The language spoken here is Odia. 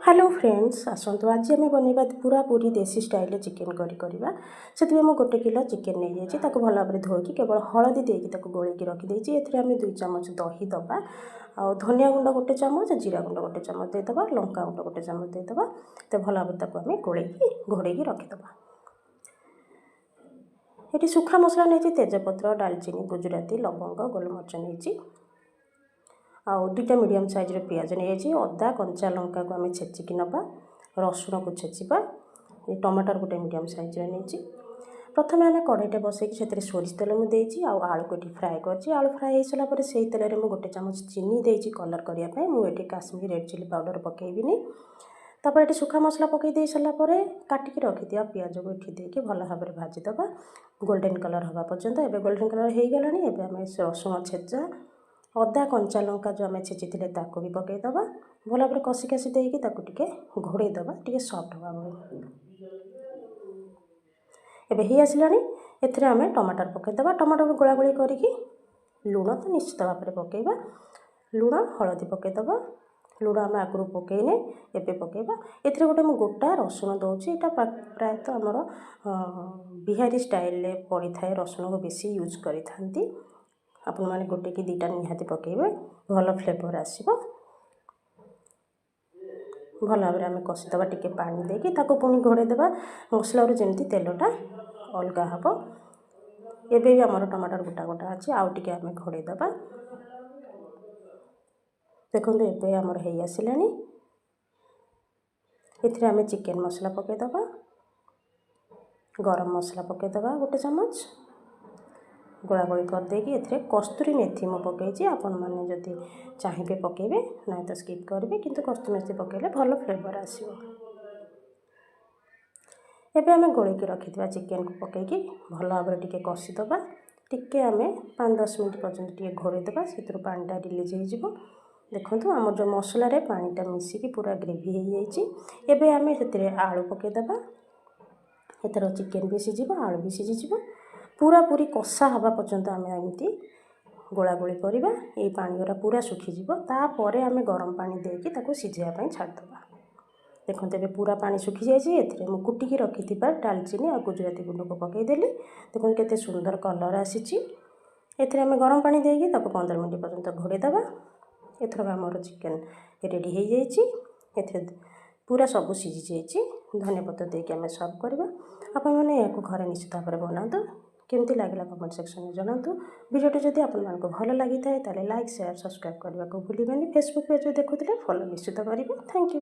ହ୍ୟାଲୋ ଫ୍ରେଣ୍ଡସ୍, ଆସନ୍ତୁ ଆଜି ଆମେ ବନେଇବା ପୁରାପୁରି ଦେଶୀ ଷ୍ଟାଇଲ୍ରେ ଚିକେନ୍ କରି କରିବା। ସେଥିପାଇଁ ମୁଁ 1 କିଲୋ ଚିକେନ୍ ନେଇଯାଇଛି। ତାକୁ ଭଲ ଭାବରେ ଧୋଇକି କେବଳ ହଳଦୀ ଦେଇକି ତାକୁ ଗୋଳେଇକି ରଖିଦେଇଛି। ଏଥିରେ ଆମେ 2 ଚାମଚ ଦହି ଦେବା ଆଉ ଧନିଆ ଗୁଣ୍ଡ 1 ଚାମଚ, ଜିରା ଗୁଣ୍ଡ 1 ଚାମଚ ଦେଇଦେବା, ଲଙ୍କା ଗୁଣ୍ଡ 1 ଚାମଚ ଦେଇଦେବା। ତ ଭଲ ଭାବରେ ତାକୁ ଆମେ ଗୋଳେଇକି ଘୋଡ଼େଇକି ରଖିଦେବା। ଏଠି ଶୁଖା ମସଲା ନେଇଛି, ତେଜପତ୍ର, ଡାଲଚିନି, ଗୁଜୁରାତି, ଲବଙ୍ଗ, ଗୋଲମରିଚ ନେଇଛି ଆଉ 2ଟା ମିଡ଼ିୟମ୍ ସାଇଜ୍ର ପିଆଜ ନେଇଯାଇଛି। ଅଦା, କଞ୍ଚା ଲଙ୍କାକୁ ଆମେ ଛେଚିକି ନେବା, ରସୁଣକୁ ଛେଚିବା। ଏ ଟମାଟର ଗୋଟେ ମିଡ଼ିୟମ୍ ସାଇଜ୍ର ନେଇଛି। ପ୍ରଥମେ ଆମେ କଢ଼େଇଟା ବସେଇକି ସେଥିରେ ସୋରିଷ ତେଲ ମୁଁ ଦେଇଛି ଆଉ ଆଳୁକୁ ଏଠି ଫ୍ରାଏ କରିଛି। ଆଳୁ ଫ୍ରାଏ ହେଇସାରିଲା ପରେ ସେଇ ତେଲରେ ମୁଁ 1 ଚାମଚ ଚିନି ଦେଇଛି କଲର୍ କରିବା ପାଇଁ। ମୁଁ ଏଠି କାଶ୍ମୀର ରେଡ଼୍ ଚିଲି ପାଉଡ଼ର ପକାଇବିନି। ତାପରେ ଏଠି ଶୁଖା ମସଲା ପକାଇ ଦେଇ ସାରିଲା ପରେ କାଟିକି ରଖିଥିବା ପିଆଜକୁ ଏଠି ଦେଇକି ଭଲ ଭାବରେ ଭାଜିଦେବା ଗୋଲ୍ଡେନ୍ କଲର୍ ହେବା ପର୍ଯ୍ୟନ୍ତ। ଏବେ ଗୋଲ୍ଡେନ୍ କଲର୍ ହେଇଗଲାଣି। ଏବେ ଆମେ ରସୁଣ ଛେଚା, ଅଦା, କଞ୍ଚା ଲଙ୍କା ଯେଉଁ ଆମେ ଛେଚିଥିଲେ, ତାକୁ ବି ପକାଇଦେବା। ଭଲ ଭାବରେ କଷି କଷି ଦେଇକି ତାକୁ ଟିକେ ଘୋଡ଼େଇ ଦେବା ଟିକେ ସଫ୍ଟ ହେବା ପାଇଁ। ଏବେ ହେଇ ଆସିଲାଣି। ଏଥିରେ ଆମେ ଟମାଟର ପକାଇଦେବା। ଟମାଟରକୁ ଗୋଳା ଗୋଳି କରିକି ଲୁଣ ତ ନିଶ୍ଚିତ ଭାବରେ ପକାଇବା। ଲୁଣ, ହଳଦୀ ପକାଇଦେବା। ଲୁଣ ଆମେ ଆଗରୁ ପକାଇନେ, ଏବେ ପକାଇବା। ଏଥିରେ ଗୋଟେ ମୁଁ ଗୋଟା ରସୁଣ ଦେଉଛି। ଏଇଟା ପ୍ରାୟତଃ ଆମର ବିହାରୀ ଷ୍ଟାଇଲରେ ପଡ଼ିଥାଏ, ରସୁଣକୁ ବେଶୀ ୟୁଜ୍ କରିଥାନ୍ତି। ଆପଣମାନେ ଗୋଟେ କି 2ଟା ନିହାତି ପକାଇବେ, ଭଲ ଫ୍ଲେଭର୍ ଆସିବ। ଭଲ ଭାବରେ ଆମେ କଷିଦେବା ଟିକେ ପାଣି ଦେଇକି। ତାକୁ ପୁଣି ଘୋଡ଼େଇ ଦେବା, ମସଲାରୁ ଯେମିତି ତେଲଟା ଅଲଗା ହେବ। ଏବେ ବି ଆମର ଟମାଟର ଗୋଟା ଗୋଟା ଅଛି, ଆଉ ଟିକେ ଆମେ ଘୋଡ଼େଇ ଦେବା। ଦେଖନ୍ତୁ, ଏବେ ଆମର ହେଇ ଆସିଲାଣି। ଏଥିରେ ଆମେ ଚିକେନ୍ ମସଲା ପକାଇଦେବା, ଗରମ ମସଲା ପକାଇଦେବା 1 ଚାମଚ। ଗୋଳାଗୋଳି କରିଦେଇକି ଏଥିରେ କସ୍ତୁରୀ ମେଥି ମୁଁ ପକାଇଛି। ଆପଣମାନେ ଯଦି ଚାହିଁବେ ପକାଇବେ, ନାହିଁ ତ ସ୍କିପ୍ କରିବେ, କିନ୍ତୁ କସ୍ତୁରୀ ମେଥି ପକାଇଲେ ଭଲ ଫ୍ଲେଭର୍ ଆସିବ। ଏବେ ଆମେ ଗୋଳେଇକି ରଖିଥିବା ଚିକେନ୍କୁ ପକାଇକି ଭଲ ଭାବରେ ଟିକେ କଷିଦେବା। ଟିକେ ଆମେ 5-10 ମିନିଟ୍ ପର୍ଯ୍ୟନ୍ତ ଟିକେ ଘୋଡ଼େଇ ଦେବା, ସେଥିରୁ ପାଣିଟା ରିଲିଜ୍ ହେଇଯିବ। ଦେଖନ୍ତୁ, ଆମର ଯେଉଁ ମସଲାରେ ପାଣିଟା ମିଶିକି ପୁରା ଗ୍ରେଭି ହେଇଯାଇଛି। ଏବେ ଆମେ ସେଥିରେ ଆଳୁ ପକାଇଦେବା। ଏଥର ଚିକେନ୍ ବି ସିଝିବ, ଆଳୁ ବି ସିଝିଯିବ। ପୁରାପୁରି କଷା ହେବା ପର୍ଯ୍ୟନ୍ତ ଆମେ ଏମିତି ଗୋଳାଗୋଳି କରିବା। ଏଇ ପାଣି ଗୁଡ଼ା ପୁରା ଶୁଖିଯିବ, ତାପରେ ଆମେ ଗରମ ପାଣି ଦେଇକି ତାକୁ ସିଝେଇବା ପାଇଁ ଛାଡ଼ିଦେବା। ଦେଖନ୍ତୁ, ଏବେ ପୁରା ପାଣି ଶୁଖିଯାଇଛି। ଏଥିରେ ମୁଁ କୁଟିକି ରଖିଥିବା ଡାଲଚିନି ଆଉ ଗୁଜୁରାତି ଗୁଣ୍ଡକୁ ପକାଇଦେଲି। ଦେଖନ୍ତୁ, କେତେ ସୁନ୍ଦର କଲର୍ ଆସିଛି। ଏଥିରେ ଆମେ ଗରମ ପାଣି ଦେଇକି ତାକୁ 15 ମିନିଟ୍ ପର୍ଯ୍ୟନ୍ତ ଘୋଡ଼େଇ ଦେବା। ଏଥରକ ଆମର ଚିକେନ୍ ରେଡ଼ି ହେଇଯାଇଛି। ଏଥିରେ ପୁରା ସବୁ ସିଝି ଯାଇଛି। ଧନିଆ ପତ୍ର ଦେଇକି ଆମେ ସର୍ଭ କରିବା। ଆପଣମାନେ ଏହାକୁ ଘରେ ନିଶ୍ଚିତ ଭାବରେ ବନାନ୍ତୁ। କେମିତି ଲାଗିଲା କମେଣ୍ଟ ସେକ୍ସନରେ ଜଣାନ୍ତୁ। ଭିଡ଼ିଓଟି ଯଦି ଆପଣମାନଙ୍କୁ ଭଲ ଲାଗିଥାଏ, ତାହେଲେ ଲାଇକ୍, ସେୟାର, ସବସ୍କ୍ରାଇବ୍ କରିବାକୁ ଭୁଲିବେନି। ଫେସବୁକ୍ ପେଜ୍ରେ ଦେଖୁଥିଲେ ଫଲୋ ନିଶ୍ଚିତ କରିବେ। Thank you.